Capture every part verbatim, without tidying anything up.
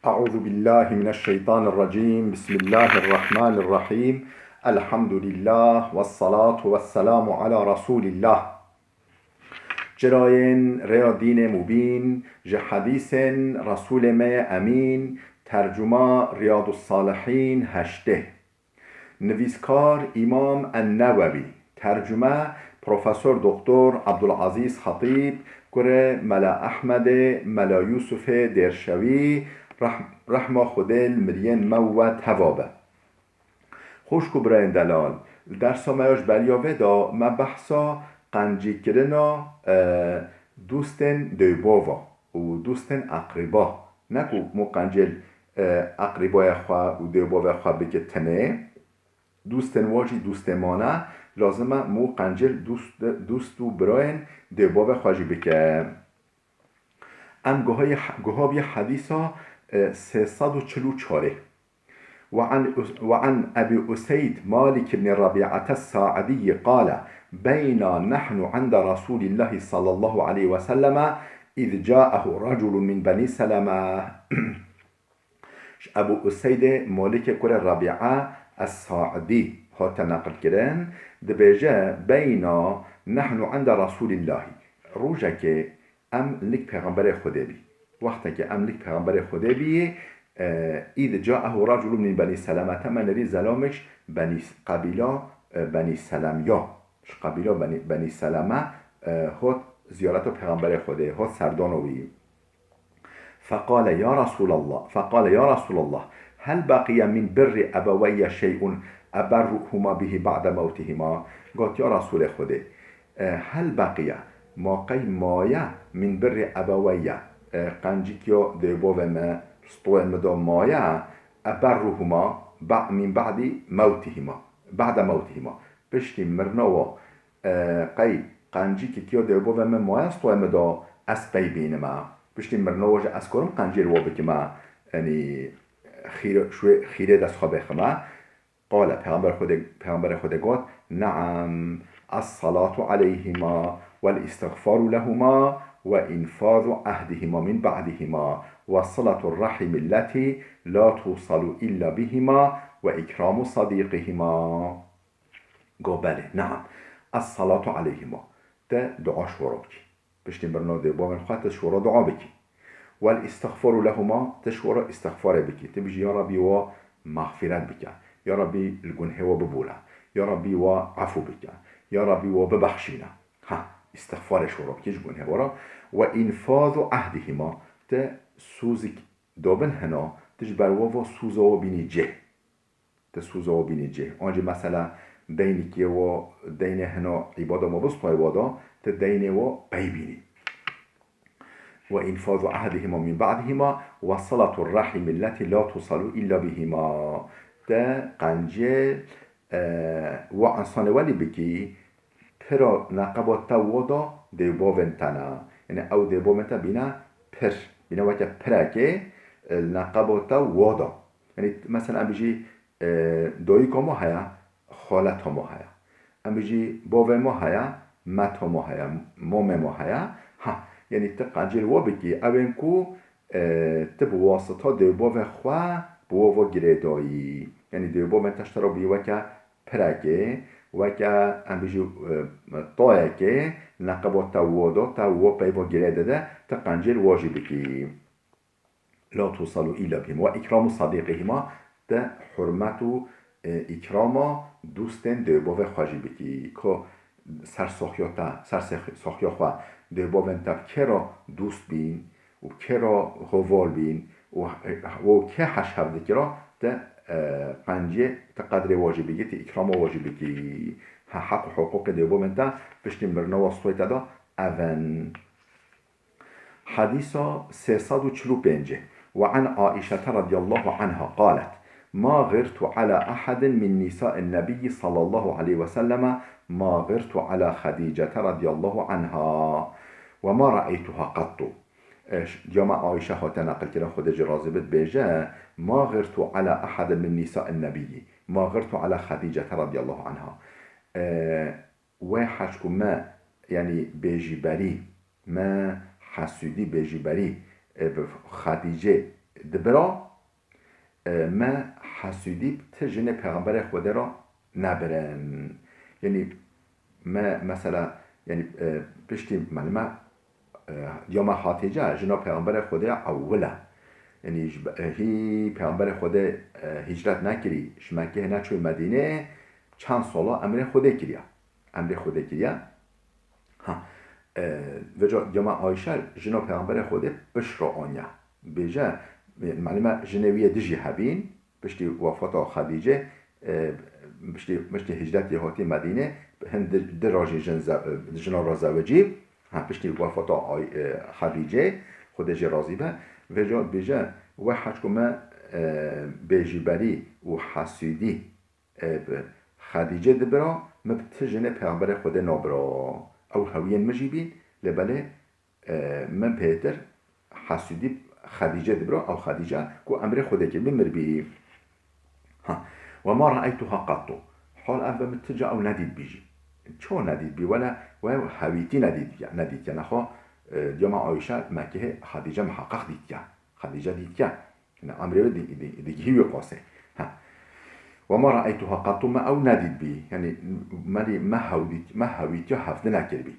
أعوذ بالله من الشيطان الرجيم. بسم الله الرحمن الرحيم. الحمد لله والصلاة والسلام على رسول الله. Çirayên rêya dînê mubîn, ji hedîsên Resûlê me yê Emîn, tercuma Riyadus Salihîn heştê. Nivîskar Îmam En-Newewî, tercume Profesor Doktor Abdulazîz Xetîb, kurê Mela Ehmedê, Mela Yûsufê Dêrşewî, rehm-, rehma Xwedê li miriyên me û we teva be. Xwişk û birayên delal, li dersa me ya ji beriya vê de me behsa qencîkirina, e, dûstên dêwbava û dûstên eqrîba, ne ku mû qencêl, e, eqrîbaya xwe û dêwbavê xwe bike tenê. Dûstên wa jî dûstê mane, lazim e mû qencêl dûst, dûst û birayên dêwbavê xwe jî bike. Em guhayê, guha bîye hedîsa, e, sê sed û çil û çarê. وعن، وعن أبي أسيد مالك بن ربيعة الساعدي قال: بينا نحن عند رسول الله صلى الله عليه وسلم إذ جاءه رجل من بني سلمة. Ji Ebû Useydê Malikê kurê Rabîa Es-Saidî hate neqilkirin, dibêje: بينا نحن عند رسول الله. Rojekê em lik Pêxemberê Xwedê bî. Wextekê em lik Pêxemberê Xwedê bî, e, إذ جاءه رجل من بني سلمة, me nirî zelamek Benî, qebîla, e, Benî Selem ya. Ji qebîla Benî, Benî Seleme, e, hot ziyareta Pêxemberê Xwedê, hot serdana wî. فقال: يا رسول الله، فقال: يا رسول الله، هل بقي من بر أبوي شيء أبرهما به بعد موتهما؟ Got: Ya Resûlê Xwedê, e, هل بقي, ma qey maye, من بر أبوي, e, qencîkiya dêwbavê me, stoyê min de maye, أبرهما ب-، من بعد موتهما، بعد موتهما, piştî mirina wa, e, qey qencîkê kiya dêwbavê min maye stoyê min de, ez pey bînime. Piştî mirina wa jî ez karim qencêl wa bikime, yanî xîre-, şwê-, xîrê dest xwe bêxime. Qale, Pêxember Xwedê, Pêxemberê Xwedê got: نعم، الصلاة عليهما والاستغفار لهما وإنفاذ عهدهما من بعدهما وصلة الرحم التي لا توصل إلا بهما وإكرام صديقهما. Go belê, neam. Es-salatu aleyhima. Te dua ji wan re bikî. Piştî mirina dêwbavên xwe te ji wan re dua bikî. Wel îstixfaru lehuma, te ji wan re îstixfarê bikî. Te bêjî, ya Rabbî, wa mexfîret bike. Ya Rabbî, li gunhê wa bibûre. Ya Rabbî, wa efû bike. Ya Rabbî, wa bibexşîne. Ha, îstixfarê ji wan re bikî, ji gunhê wan re. Ve înfazu ehdihima. Te sûzik dabin hina, te ji ber wa va sûza wa bînî cih. Te sûza wa bînî cih. An jî mesela deynekê wa, deynê hina îbada ma bistayê wa da, te deynê wa pey bînî. Ve înfazu ehdihima min ba'dihima ve silatu rahimi lletî la tusalu illa bihima. Te qencê, e, wa însanê welî bikî, pira neqeba te wa da dêwbavên te ne. Yanî ew dêwbavên te bîne pir. Bîne weke pirekê, e, neqeba te wa da. Yanî mesela em bijî, e, dayika ma heye, xaleta ma heye. Em bijî bavê ma heye, meta ma heye, mamê ma heye. Ha, yanî tu qencêl wa bikî, ewên ku, e, tu bi wasita dêwbavê xwe bi wa va girêdayî. Yanî dêwbavên te ji te re bûyî weke pirekê, weke, em bijî, e, tayekê, neqeba te wa da, te wa pey va girê dide, tu qencêl wa jî bikî. La tusalu illa bihim. Ve ikramu sadiqihima, te hurmet û, e, ikrama dûstên dêwbavê xwe jî bikî. Ko ser saxiya te, ser seh-, saxiya xwe dêwbavên te bi kê re dûst bîn û bi kê re heval bîn û, û kê heş hev dikira, te, e, qencê, te qedrê wa jî bigî, te ikrama wa jî bikî. Ha, heq û hiqûqê dêwbavên te piştî mirina wa stoyê te de ev in. Hedîsa sê sed û çil û pêncê. Ve an Aîşete radiyallahu anha qalet: Ma girtu ala ahadin min nisa'in nebiyyi sallallahu aleyhi ve selleme ma girtu ala Xedîcete radiyallahu anha ve ma ra'eytuha qattu. E, ş-, ya me Aîşe hate neqilkirin, Xwedê jê razî bit, bêje: Ma girtu ala ahadin min nisa'in nebiyyi, ma girtu ala Xedîcete radiyallahu anha. E, Wê heç ku me, yanî bêjî berî, me hesûdî bêjî berî, e, bi Xedîcê, dibira, e, me hesûdî bi ti jinê Pêxemberê Xwedê re nebirin. Yanî me mesela, yanî, e, piştî, malûm e, e, diya me Hatîce, jina Pêxemberê Xwedê ya ewil e. Yanî ji be-, e, hî Pêxemberê Xwedê, e, hîcret nekirî, ji Mekkê neçûyî Medînê, çend sala emrê Xwedê kiriya. Emrê Xwedê kiriya. Ha, e, vêca diya me Ayşe, jina Pêxemberê Xwedê pişt re aniye. Bêje, e, malûm e jinê wî yê dî jî hebîn, piştî wefata Xedîcê, e, piştî, piştî hicretê hatî Medînê, hin di, di re jî jin ze-, jina re zewicî, ha, piştî wefata Ay-, e, Xedîcê, Xwedê jê razî be, vêca dibêje, we heçku me, e, bêjîberî û hesûdî, e, bi Xedîcê dibira, min bi ti jinê Pêxemberê Xwedê nabira. Ew hewiyên min jî bîn, lê belê, e, min pêtir hesûdî Xedîcê dibira, ew Xedîce ku emrê Xwedê kiribî, miribî. Ha. Ve ma re'eytuha qattu. Hal ev be min ti ca ew nedîtbî jî. Çawa nedîtbî? Wele we hewîtî nedîtiye, nedîtiye. Nexwe, e, diya me Ayşe, Mekkehê Xedîce miheqeq dîtiye. Xedîce dîtiye. Yanî emrê wê di-, di-, digihî wî qasê. Ha. Ve ma re'eytuha qattu, me ew nedîtbî. Yanî me dî, me hewdît-, me hewîtiya hevdine kiribî.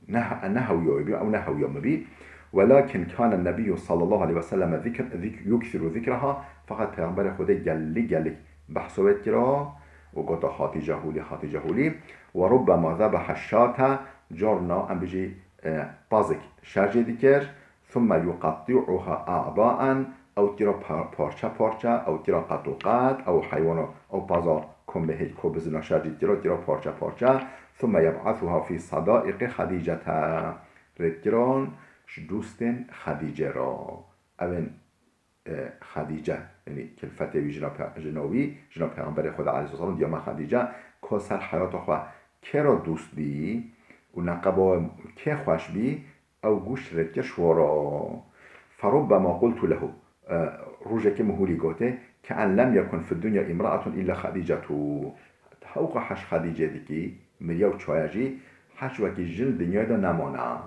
Ne, ne hewiya wê bî, ew ne hewiya min bî. Welakin kâne nebiyyu sallallahu aleyhi ve selleme zikr, zik-, yuksiru zikraha, feqet Pêxemberê Xwedê gellik gellik behsa wê dikira û gota Hatîce hûlî, Hatîce hûlî. Ve rubbema zebehe şate, carna em bijî, e, pazek şerjê dikir. Thumme yuqatti'uha a'daen, ew tira par-, parçe parçe, ew tira qet û qet, ew heywana, ew paza kombê hêj ko bizina şerjî tira, tira parçe parçe. Thumme yeb'athuha fî sadaiqi Xedîcete. Rêdkiran ji dostên Xedîcê re. Ew ên, e, Xedîce, yanî kilfetê wî, jina pe-, jina wî, jina Pêxemberê Xwedê aleyhisselam, diya me Xedîce, ka ser heyata xwe kê re dost bî û neqeba kê xweş bî, ew goşt rêdkir ji wa re. Ferubbema qultu lehu, e, rojekê min hûlî gotê, ke'en lem yekun fid dunya imra'etun illa Xedîcetu. Hewqa heş Xedîcê dikî, miriye û çaye jî, heş wekî jin dinyayê de nemane.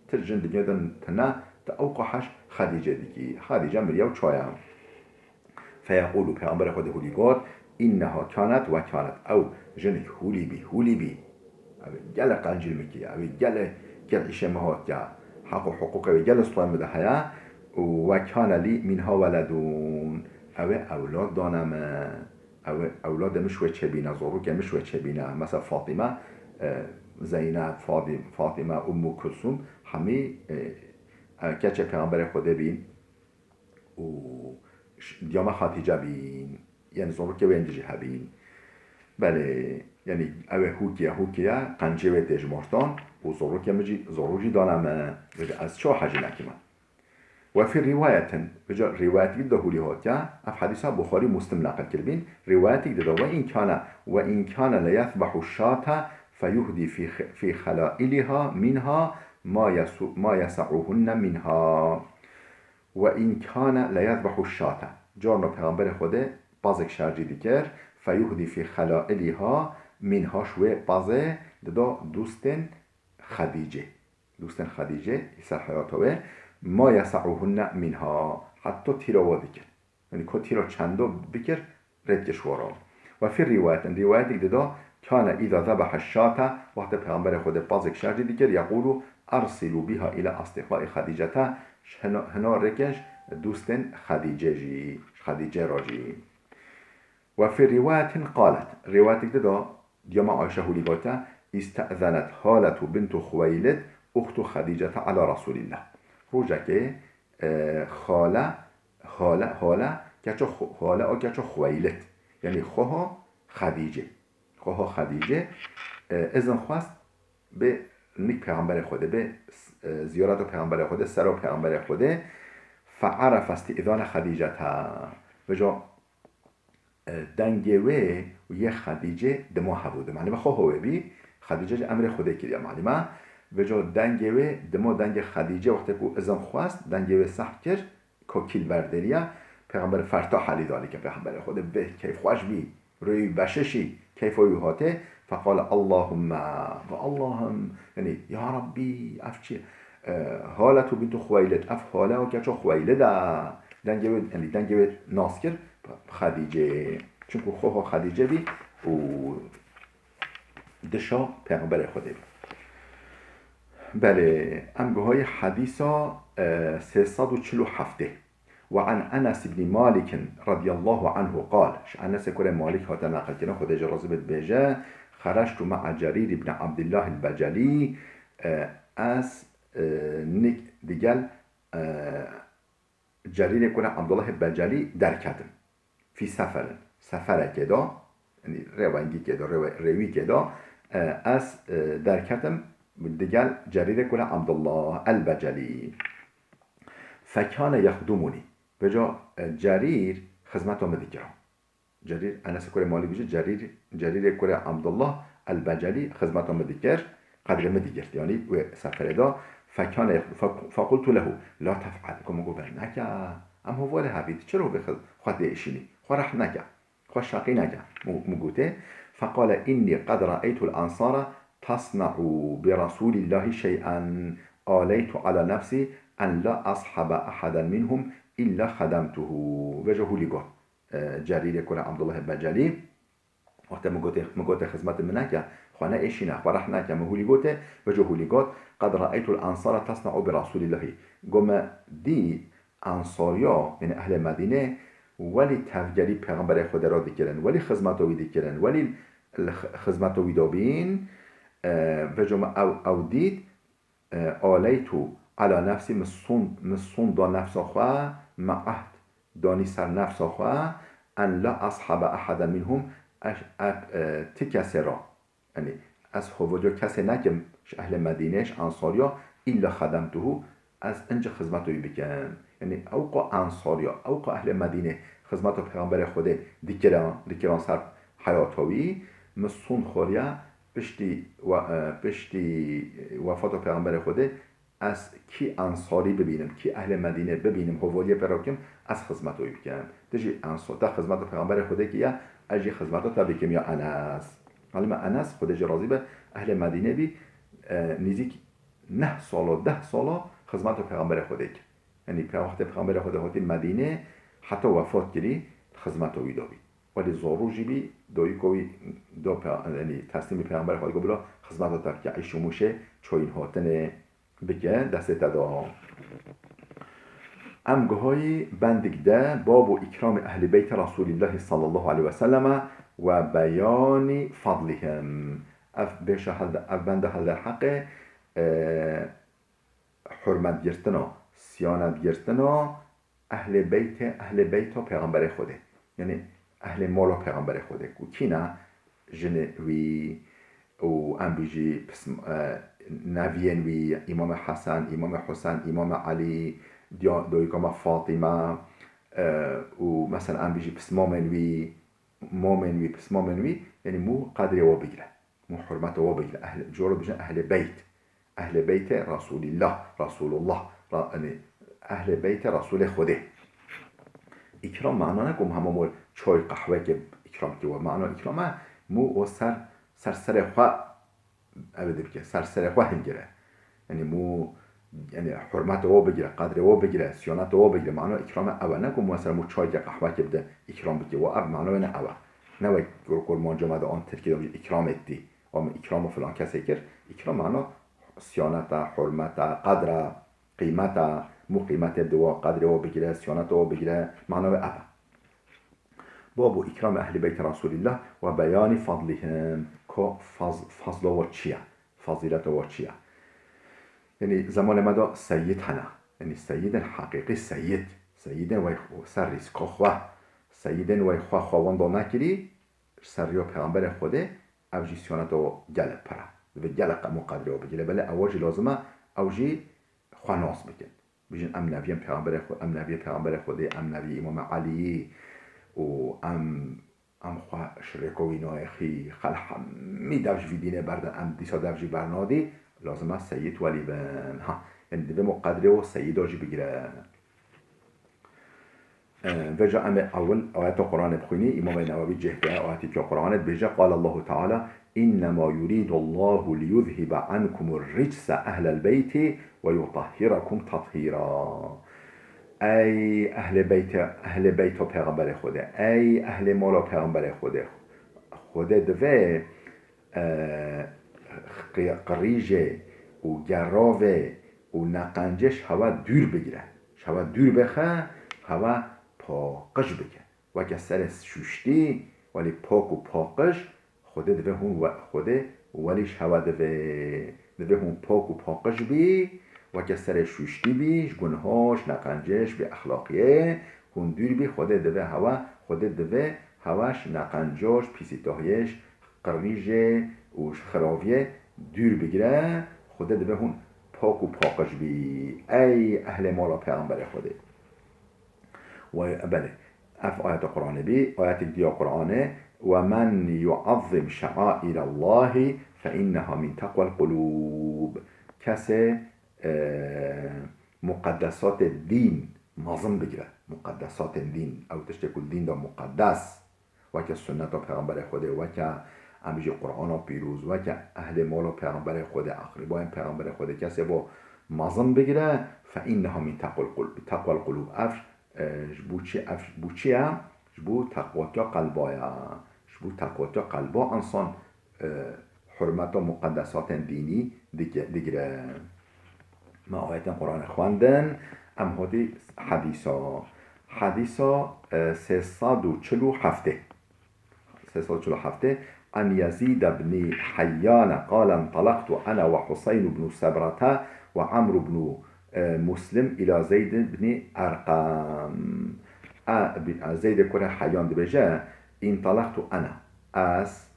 Ti jin dinyayê de tine, ti ewqa heş Xedîcê dikî. Xedîce miriye û çaye. Feyeqûlu, Pêxemberê Xwedê hûlî got, inneha kanet ve kanet. Ew jinik hûlî bî, hûlî bî. Ew ê gelek qencîl min kiriye, ew ê gelek kir îşê min hatiye. Heq û hiqûqê wê gelek stûyên min de heye. Û ve kane lî minha weledûn. Ew ê ewlad dane min. Ew ê ewladê min ji wê çêbîne, zarokê min ji wê çêbîne. Mesela Fatîme, e, Zeynep, Fadî-, Fatîme, Ummu Kulsûm, hemî, e, e, keçê Pêxemberê Xwedê bîn. Û ş-, diya me Xatîce bîn, yanî zarokê wê jî hebîn. Belê, yanî ew ê hûkiye, hûkiye, qencê wê tê ji martan û zarokê min jî, zarok jî dane min. Vêca ez çawa hecî nekime? Ve fî rîwayetin, vêca rîwayetik de hûlî hatiye, ev hedîsa Buxarî û Muslim neqil kiribîn, rîwayetik de de, ve in kane, ve in kane le yezbehu şate feyuhdî fî x-, fî xelailiha minha ma yesu-, ma yese'uhunne minha. Ve in kane leyezbehu şate. Carna Pêxemberê Xwedê pazek şercî dikir, feyuhdî fî xelailiha minha, ji wê pazê dida dostên Xedîcê. Dostên Xedîcê, li ser heyata wê, ma yese'uhunne minha. Heta tîra wa dikir. Yanî ku tîra çendo bikir, rêdkir ji wa re. Ve fî rîwayetin, rîwayetik dida, kane îza zebehe şate, wextê Pêxemberê Xwedê pazek şercî dikir, yeqûlu, ersilû biha îla asdiqaî Xedîcete, hina, hina rêkin ji dostên Xedîcê jî, ji Xedîcê re jî. Ve fî rîwayetin qalet, rîwayetik dida, diya me Ayşe hûlî gote, îste'zenet Haletu bintu Xuweylid, uxtu Xedîcete ala Resûlîllah. Rojekê, e, Xale, Hale, Hale, keça Xu-, Hale a keça Xuweylid. Yanî xoha Xedîcê. Xoha Xedîcê, e, izin xwest bê nik Pêxemberê Xwedê, bê, e, ziyareta Pêxemberê Xwedê, sera Pêxemberê Xwedê, fe'erefe istîzane Xedîcete. Vêca, e, dengê wê û yê Xedîcê dima hebû. Di malûme xoha wê bî, Xedîce jî emrê Xwedê kiriye malûme. Vêca dengê wê dima dengê Xedîcê wextê ku izin xwest, dengê wê sehf kir, ka kîl berdêriye, Pêxember fertah helî dalîke Pêxemberê Xwedê bê keyfxweş bî, rûyê wî beşişî, keyfa wî hatê, feqale Allahumme, ve Allahim, yanî, ya Rabbî, ev çi? E, Haletu bintu Xuweylid, ev Hale a keça Xuweylid e. Dengê wê, yanî dengê wê nas kir Xedîcê. Çunku xweha Xedîce bî û dişa Pêxemberê Xwedê bî. Belê, em guhayî hedîsa, e, sê sed û çil û heftê. Ve an Enes ibn Malik radiyallahu anhu qal. Ji Enesê kurê Malik hate neqilkirin, Xwedê jê razî be, dibêje, Xeractu ma'a Cerîr ibn Abdillah el-Becelî, e, ez, e, nik digel, e, Cerîrê kurê Abdullah Becelî derketim. Fî seferin. Seferekê de, yanî rêwengîkê de, rêwe-, rêwîkê de, e, ez, e, derketim digel Cerîrê kurê Abdullah el-Becelî. Fekane yexdumunî. Vêca, e, Cerîr xizmeta min dikira. Cerîr, Enes kurê Malî bêje, Cerîr, Cerîrê kurê Abdullah el-Becelî xizmeta min dikir, qedrê min digirt. Yanî wê seferê de fekane, fe-, fequltu lehu, la tef'al. Ku min got, neke, em hevalê hev in, tu çira vê xi-, xwe diêşînî? Xwe rehm neke, xwe şaqî neke. Min, min gotê, feqale, înnî qed re'eytul ensara tasna'u bi Resûlîllahî şey'en aleytu ala nefsî en la ashaba ehaden minhum illa xedemtuhu. Vêca hûlî got. E, Cerîrê kurê Abdullah Becelî, wextê min gotê, min gotê xizmetê min neke, xwe neêşîne, xwe rehm neke, min hûlî gotê, vêca hûlî got, qed re'eytul ensara tasna'u bi Resûlîllahî. Got, me dî ensariya, yanî ehlê Medînê, welî tevgerî Pêxemberê Xwedê re dikirin, welî xizmeta wî dikirin, welî li x-, xizmeta wî de bîn, e, vêca me ew, ew dît, e, aleytu ala nefsî, min sûnd, min sûnd da nefsa xwe, me ehd danî ser nefsa xwe, en la ashaba ehaden minhum, ez, e, ti kesê re, yanî ez hoveriya kesê nekim ji ehlê Medînê, ji ensariya, îlla xedemtuhu, ez ince xizmeta wî bikim. Yanî ew ku ensariya, ew ku ehlê Medînê xizmeta Pêxemberê Xwedê dikirin, dikirin ser heyata wî, min sûnd xwariye, piştî we-, e, piştî wefata Pêxemberê Xwedê, ez kî ensarî bibînim, kî ehlê Medînê bibînim, hovaliyê pê re bikim, ez xizmeta wî bikim. Tu jî ensa-, te xizmeta Pêxemberê Xwedê kiriye, ez jî xizmeta te bikim ya Enes. Elî me Enes, Xwedê jê razî be, ehlê Medînê bî, e, nîzîk neh sala, deh sala xizmeta Pêxemberê Xwedê kir. Yanî pê-, wextê Pêxemberê Xwedê hatî Medînê, heta wefat kirî, xizmeta wî de bî. Welî zarû jî bî, dayika wî da pe-, yanî teslîmî Pêxemberê Xwedê got, bila xizmeta te bike, îş û mûşê çayîn hatinê bike destê te de. Em guhayî bendik de, babu îkramî ehlî beytê Resûlîllahî sallallahu aleyhi ve selleme ve beyanî fadlihim. Ev bêşa helde-, ev bende helderheqê, e, hurmetgirtina, siyanetgirtina ehlê beytê, ehlê beyta Pêxemberê Xwedê. Yanî ehlê mala Pêxemberê Xwedê. Ku kî ne? Jinê wî û em bîjî pism-, e, neviyên wî, Îmamê Hesen, Îmamê Husen, Îmamê Elî, diya-, dayika me Fatîme, e, û mesela em bîjî pismamên wî, mamên wî, pismamên wî, yanî mû qedrê we bigire. Mû hurmeta we bigire. Ehl-, coro dibêjin ehlê beyt. Ehlê beytê Resûlîllah, Resûlullah. Ra-, yanî ehlê beytê Resûlê Xwedê. Îkram mana ne ku hema mor çay qehwekê îkram kir we. Mana îkram e, mû o ser, ser serê xwe ev dibike, ser serê xwe hilgire. Yanî mû, yanî hurmeta we bigire, qedrê we bigire, siyaneta we bigire. Mana îkrama ew e. Ne ku mesela mû çayke qehweke bide, îkram bike. Wa ev mana wê ne ew e. Ne wek kur-, kurmanca me de an tirkî de bêje îkram etti. Wa min îkrama filan kesê kir. Îkram mana siyaneta, hurmeta, qedra, qîmeta, mû qîmetê bide we, qedrê we bigire, siyaneta we bigire. Mana wê ev e. Babu îkramî ehlî beytê Resûlîllah ve beyanî fadlihim. Ko faz-, fazla wa çi ye? Fazîleta wa çi ye? Yanî zemanê me de seyîd hene. Yanî seyîdên heqîqî seyîd. Seyîdên wey xwe-, ser rîska xwe. Seyîdên wey xwe xwewenda nekirî, ji ser riya Pêxemberê Xwedê, ev jî siyaneta wa gelek pir e. Divê gelek qemû qedrê wa bigire. Belê ewa jî lazim e, ew jî xwe nas bikin. Bijin em neviyên Pêxemberê Xwe-, em neviyê Pêxemberê Xwedê, em neviyê Îmamê Eliyî û em, em xwe ji rêka wî nayêxî, xel hemî dev ji vî dînê berdin, em dîsa dev jî bernadî, lazim e seyîd welî bin. Ha, yanî divê me qedrê o seyîda jî bigire. E, vêca em ê ewil ayeta Qur'anê bixwînî, Îmamê Newewî cih de ayetê ke Qur'anê dibêje, Qale Allahu Teala, "İnnemâ yurîdullahu liyuzhibe ankumur ricse ehlel beyti ve yutahhirakum tathîra." Ey ehlê beyte, ehlê beyta Pêxemberê Xwedê, ey ehlê mala Pêxemberê Xwedê, Xwedê divê, e, qi-, qirîjê û geravê û neqencê ji hewa dûr bigire. Ji hewa dûr bixe, hewa paqij bike. Weke serê şûştî, welî pak û paqij, Xwedê divê hûn we-, Xwedê welî ji hewa divê. Divê hûn pak û paqij bî, weke serê şûştî bî, ji gunha, ji neqencê, ji bêexlaqiyê hûn dûr bî. Xwedê divê hewa, Xwedê divê hewa ji neqenca, ji pîsîtahiyê, ji qirîjê û ji xiraviyê dûr bigire. Xwedê divê hûn pak û paqij bî. Ey ehlê mala Pêxemberê Xwedê. Ve belê. Ev ayeta Qur'anê bî, ayetek diya Qur'anê, "Ve men yuazzim şe'airallahi fe inneha min teqwel qulub." Kesê, e, muqeddesatê dîn mezin bigire. Muqeddesatên dîn, ew tiştê ku li dîn de muqeddes, weke sunneta Pêxemberê Xwedê, weke em jî Qur'ana pîroz, weke ehlê mala Pêxemberê Xwedê, eqrîbayên Pêxemberê Xwedê, kesê bo mezin bigire, fe inneha min teqwel qul-, teqwel qulub. Ev, e, ji bo çi, ev ji bo çi ye? Ji bo teqwatiya qelba ye. Ji bo teqwatiya qelba insan, e, hurmeta muqeddesatên dînî dike-, digire. Me ayetên Qur'anê xwendin, em hatî hedîsa. Hedîsa, e, sê sed û çil û heftê. Sê sed û çil û heftê. An Yazîd ibn Heyyan qale, "Entelaqtu ana ve Huseyn ibn Sebrata ve Amr ibn, e, Muslim ila Zeyd ibn Erqam." A, bi-, Zeydê kurê Heyyan dibêje, "Entelaqtu ana." Ez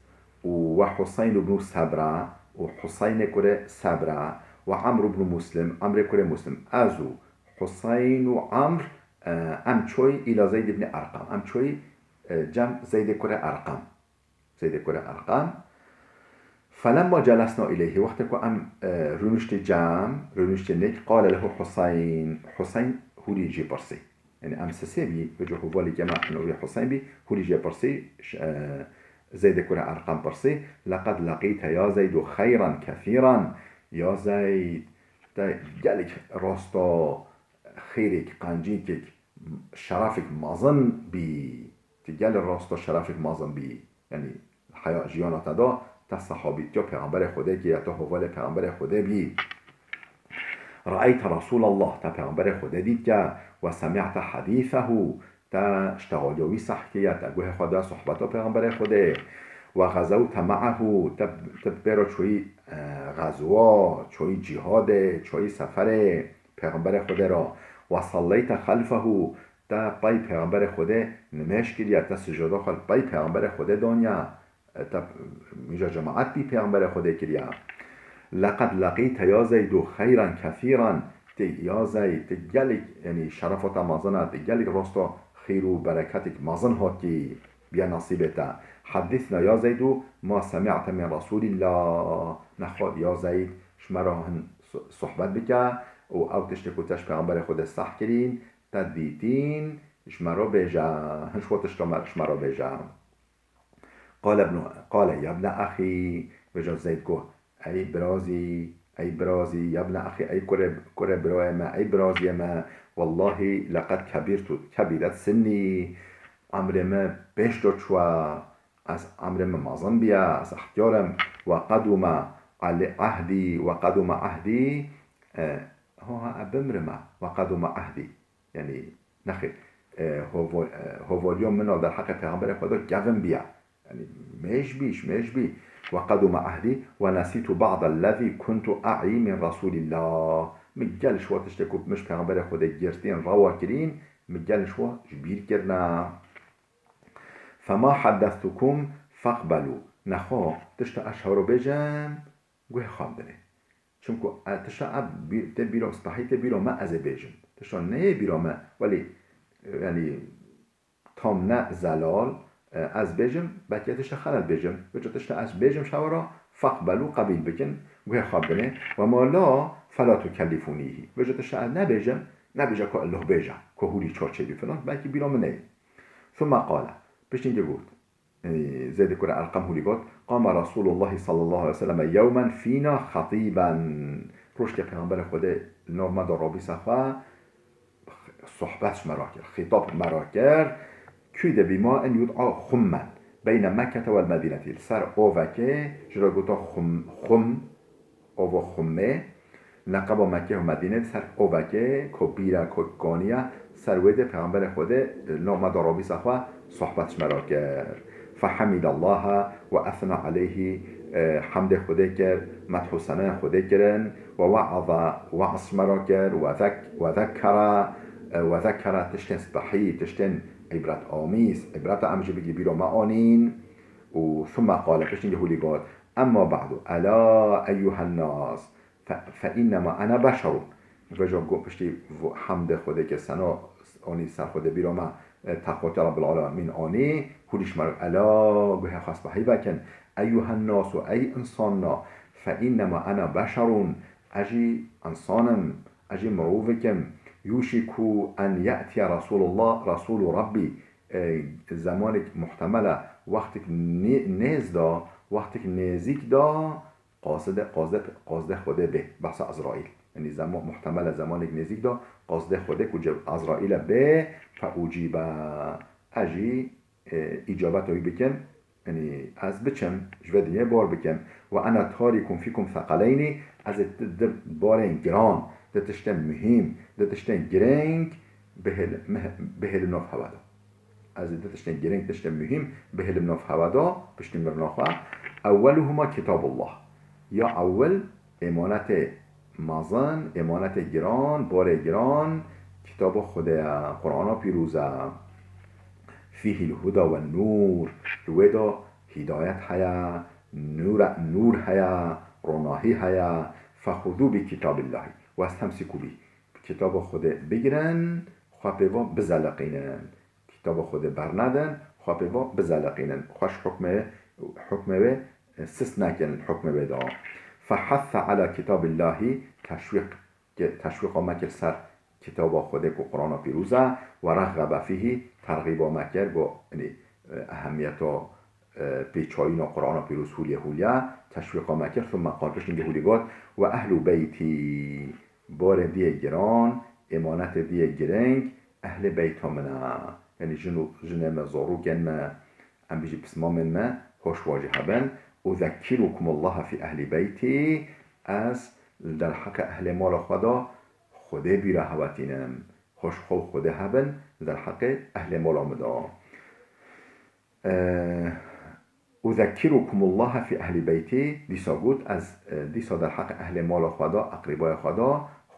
û ve Huseyn ibn Sebra û Huseynê kurê Sebra ve Amr ibn Muslim, Amrê kurê Muslim. Ez û Huseyn û Amr, e, em çoy îla Zeyd ibn Erqam. Em çoy, e, cem Zeydê kurê Erqam. Zeydê kurê Erqam. Felemma celesna ileyhi, wextê ku em, e, rûniştî cem, rûniştî nik, qale lehu Huseyn, Huseyn hûrî jê pirsî. Yani em sisê bî, vêca hevalekê me navê Huseyn bî, hûrî jê pirsî, ş-, e, Zeydê kurê Erqam pirsî, "Leqed leqîte ya Zeydu xeyran kethîran." Ya Zeyd, te gelek rasta xêrek, qencîkek, şerefek mezin bî. Te gelek rasta şerefek mezin bî. Yani heya jiyana te da, te sehabîtiya Pêxemberê Xwedê kiriye, te hevalê Pêxemberê Xwedê bî. Re'eyte Resûlallah, te Pêxemberê Xwedê dît ke, ve semi'te hedîsehu, te ştexaliya wî seh kiriye, te guhê xwe da sohbeta Pêxemberê Xwedê. Ve xezewte me'ehu, te, te pê re çoyî, e, xezwa, çoyî cîhadê, çoyî seferê Pêxemberê Xwedê re. Ve salleyte xelfehu, te pey Pêxemberê Xwedê nimêj kiriye, te sicada xwe li pey Pêxemberê Xwedê daniye. E, te mîja cemaet bî Pêxemberê Xwedê kiriye. Leqed leqîte ya Zeydu xeyran kethîran. Te ya Zeyd, te gelek, yani şerefa te mezin e, te gelek rasta xêr û bereketek mezin hatî biye nesîbê te. Hedîsna ya Zeydu ma semi'te min Resûlillah. Nexwe ya Zeyd, ji me re hin so-, sohbet bike û ew tiştê ku te ji Pêxemberê Xwedê seh kirîn, te dîtîn, ji me re bêje, hin ji xwe tişta me, ji me re bêje. Qale ibnu, qale ya ibne axî, vêca Zeyd got, ey birazî, ey birazî, ya ibne axî, ey kurê, kurê birayê me, ey biraziyê me, wellahî leqed kebîrtu, kebîret sinnî, emrê me pêş de çûye, ez emrê me mezin bîye, ez extiyar im, ve qedûme ale ehdî, ve qedûme ehdî, e, ha, ha, e, bimrime, ve qedûme ehdî. Yani, nexêr, e, hovo-, e, hovaliya min a derheqê Pêxemberê Xweda kevin bîya. Yani, mêj bî, ji mêj bî. Ve qedûme ehdî ve nesîtu ba'dellezî kuntu e'î min Resûlillah. Min gel ji wa tiştê ku min ji Pêxemberê Xwedê girtîn, rewa kirîn, min gel ji wa ji bîr kirine. Fema heddestukum feqbelû. Nexwe, tişta ez ji hev re bêjim, guhê xwe bidinê. Çimku, e, tişta ev bî-, tê bîra, spehî tê bîra me ez ê bêjim. Tişta neyê bîra me, welî, e, yanî tam ne zelal, e, ez bêjim, belkî tişta xelet bêjim. Vêca tişta ez bêjim ji hev re, feqbelû, qebîl bikin, guhê xwe bidinê. Ve ma la, fela tukellifûnîhî. Vêca tişta ez nebêjim, nebêje ku Allah bêje, ku hûrî çar çêbî filan, belkî bîra min neyê. Thumme qale, piştî got, Ê, Zeydê kurê Erqam hûrî got, "Qama Resûlullahî sallallahu aleyhi ve sellem yewmen fîna xetîben." Rojkê Pêxemberê Xwedê li nav me de rabîse xwe, sohbet ji me re kir, xîtab me re kir. Kû de bîma in yud'a Xummen, beyne Mekkete wel Medînetî. Li ser ovekê ji re gota Xum, Xum, ova Xummê, neqeba Mekkê û Medînê, ser ovekê ku bîr e, ku kanî ye, ser wê de Pêxemberê Xwedê, e, li nav me de rabîsa xwe sohbet ji me re kir. Fehemidallaha we esna aleyhî, e, hemdê Xwedê kir, medh û senayê Xwedê kirin, we we'aza, we'z ji me re kir, we zek-, we zekere, e, we zekere tiştên spehî, tiştên îbretamîz, îbreta em jî bigî bîra me anîn. Û thumme qale, piştî hûlî got, emma ba'du, ela eyyuhen nas, fe, fe innema ene beşerun. Veja got, piştî vo-, hemdê Xwedê kir, sena anî ser Xwedê bîra me, e, teqwatiya Rabbil Alemîn anî, hûlî ji me re, ela, guhê xwe spehî vekin, eyyuhen nasu, ey insana, fe innema ene beşerun, ez jî insan im, ez jî mirovik im, yûşiku en ye'tiye Resulullah, Resulu Rabbî, e, zemanek muhtemel e, wextek nê-, nêz da, wextek nêzîk da, qaside, qaside, qaside Xwedê bê, behsa Ezraîl. Yanî zema-, muhtemel e zemanek nêzîk da, qaside Xwedê ku ce-, Ezraîle bê, fe ucîbe, ez jî, e, îcabeta wî bikim, yanî ez biçim, ji vê dinyê bar bikim. Ve ene tarîkun fîkum seqeleynî, ez ê di, di barên giran, di tiştên muhîm, di tiştên girîng bihêl-, mih-, bihêlim nav hewe de. Ez ê di tiştên girîng, tiştên muhîm bihêlim nav hewe de, piştî mirina xwe. Ewweluhuma kitabullah. Ya ewil, êmanetê mezin, êmanetê giran, barê giran, kitaba Xwedê ye, Qur'ana pîroz e. Fîhil huda wen nûr. Li wê de hîdayet heye, nûr, nûr heye, ronahî heye. Fexudû bi kitabillahî westemsîkû bî. Kitaba Xwedê bigirin, xwe pê ve bizeliqînin. Kitaba Xwedê bernedin, xwe pê ve bizeliqînin. Xwe ji hukmê, hukmê wê, e, sist nekin, hukmê wê de. Fehesse ala kitabillahî, teşwîq, teşwîqa me kir ser kitaba Xwedê ku Qur'ana pîroz e, we rexxebe fîhî, terxîba me kir, got, yanî, e, ehemiyeta, e, pêçayîna Qur'ana pîroz hûlye hûlye, teşwîqa me kir, thumme qal, piştî hûlî got, we ehlu beytî, barê diyê giran, êmanetê diyê girîng, ehlê beyta min e. Yanî jin û, jinê me, zarokên me, em bijî pismamên me, hoş wa jî hebin. Uzekkirukumullah fî ehlî beytî, ez li derheqê ehlê mala xwe de Xwedê bîra hewe tînim. Hoş xwe û Xwedê hebin li derheqê ehlê mala min de. Eee, Uzekkirukumullah fî ehlî beytî, dîsa got, ez, e, dîsa derheqê ehlê mala xwe de, eqrîbaya xwe de,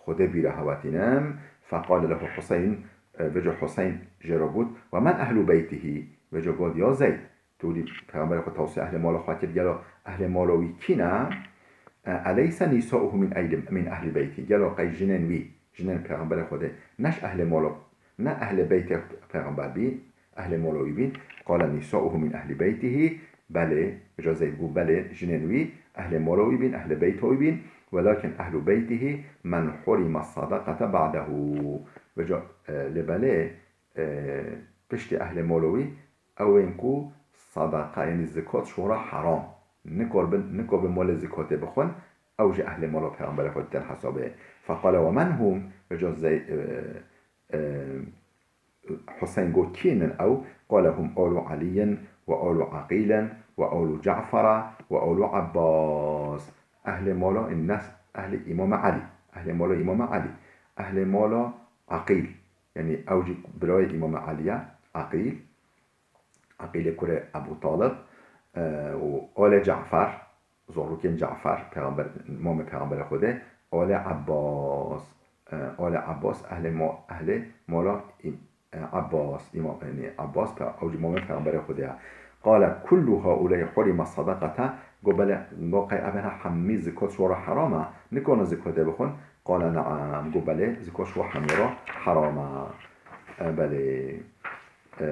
Xwedê bîra hewe tînim. Feqale lehu Huseyn, e, vêca Huseyn jê re got, we men ehlu beytihî? Vêca got, ya Zeyd, tu dî Pêxemberê xwe tewsiya ehlê mala xwe kir, gelo ehlê mala wî kî ne? E, eleyse nisauhu min ehli, min ehli beyti? Gelo qey jinên wî, jinên Pêxemberê Xwedê, ne ji ehlê mala, ne ehlê beytê Pêxember bî, ehlê mala wî bîn? Qale nisauhu min ehli beytihî, belê, vêca Zeyd got, belê, jinên wî ehlê mala wî bîn, ehlê beyta wî bîn, welakin ehlu beytihî men hurime sadaqete ba'dehu. Vêca, e, lê belê, e, piştî ehlê mala wî, ew ên ku sadaqa, yanî zikat ji wan re heram. Nikor bin, nikor bin malê zikatê bixwin, ew jî ehlê mala Pêxemberê Xwedê tên hesabê. Feqale we men hum? Vêca Zey-, e, e, Huseyn got, kî nin ew? Qale hum alu Eliyyin we alu Eqîlin we alu Ce'fera we alu Ebbas. Ehlê mala, ên nes-, ehlê Îmam Elî. Ehlê mala Îmam Elî. Ehlê mala Eqîl. Yanî ew jî birayê Îmam Elî ye, Eqîl. Eqîlê kurê Ebû Talib, e, û alê Ce'fer, zarokên Ce'fer, pêxember, mamê Pêxemberê Xwedê, alê Ebbas, e, alê Ebbas, ehlê mo-, ehlê mala Î-, e, Ebbas, îmam, yanî Ebbas, pe-, ew jî mamê Pêxemberê Xwedê ye. Qale kullu hauleyî hurime sadaqete, got, belê, got, qey ev hemî zikat ji wan re heram e, nikarin zikatê bixwin? Qale ne'am, got, belê, zikat ji wan hemî re heram e. E, belê. E,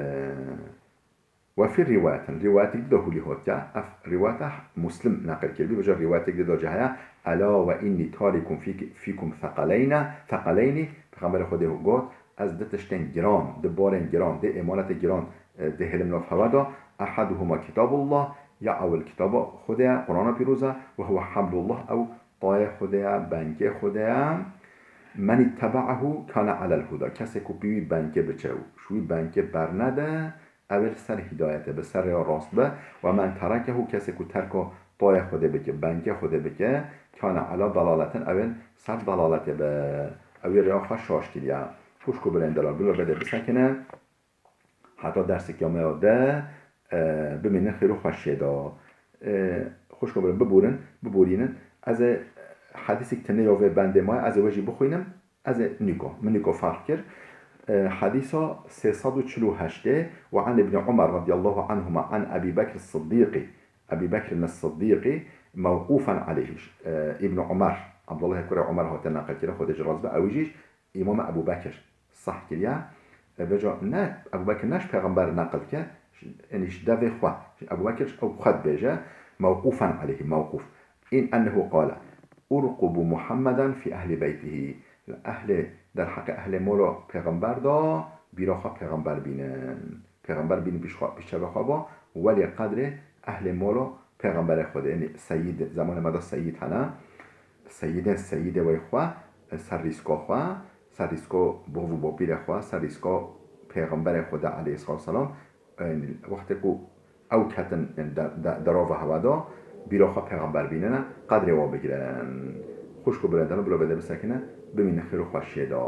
Ve fî rîwayetin, rîwayetek di de hûlî hatiye, ev rîwayeta Muslim neqil kiribî, vêca rîwayetek di de jî heye, ela ve înnî tarîkun fîk-, fîkum seqeleyne, seqeleynî, Pêxemberê Xwedê got, ez di tiştên giran, di barên giran, di êmanetê giran, e, dihêlim nav hewe de, ehaduhuma kitabullah, ya ewil kitaba Xwedê ye, Qur'ana pîroz e, ve huwe hablullah, ew tayê Xwedê ye, bengê Xwedê ye. Men ittebe'ehu kane alel huda. Kesê ku pê wî bengê biçe û ji wî bengê bernede, ew ê li ser hidayetê be, ser rêya rast be. Ve men terekehu, kesê ku terka tayê Xwedê bike, bengê Xwedê bike, kane ala dalaletin, ew ê ser dalaletê be. Ew ê rêya xwe şaş kiriye. Xwişk û birên delal, bila bede bisekine. Heta dersek ya me ya de, e, bimînin xêr û xweşiyê de. E, xwişk û birên, biborin, biborînin. Ez ê hedîsek tenê ya vê bendê maye, ez ê wê jî bixwînim. Ez ê nîko, min nîko ferq kir. E, hedîsa sê sed û çil û heştê, ve an Ibn Umar radiyallahu anhuma an Ebî Bekr Siddîqî. Ebî Bekr Siddîqî mewqûfen aleyhî. E, Ibn Umar, Abdullah kurê Umar hate neqil kirin, Xwedê ji rast be, ew jî Îmam Ebû Bekir sah kiriye. E, vêca ne, Ebû Bekir ne ji Pêxember neqil dike, ji, yanî ji devê xwe. Ji Ebû Bekir ew xwe dibêje, mewqûfen aleyhî, mewqûf. In ennehu qale, "Urqubu Muhammeden fî ehlî beytihî." Li ehlê, derheqê ehlê mola Pêxember de bîra xwe Pêxember bînin. Pêxember bînin pîş xwe, pîş çavê xwe be, welê qedrê ehlê mola Pêxemberê Xwedê. Yanî seyîd, zemanê me de seyîd hene. Seyîdên seyîdê wey xwe, ser rîska xwe, ser rîska bov û bapîrê xwe, ser rîska Pêxemberê Xwedê aleyhissalatu vesselam, yanî wextê ku ew ketin, yanî de, de, derava hewa de, bîra xwe Pêxember bînine, qedrê we bigirin. Xwişk û birên delal, bila bede bisekine, bimînin xêr û xweşiyê de.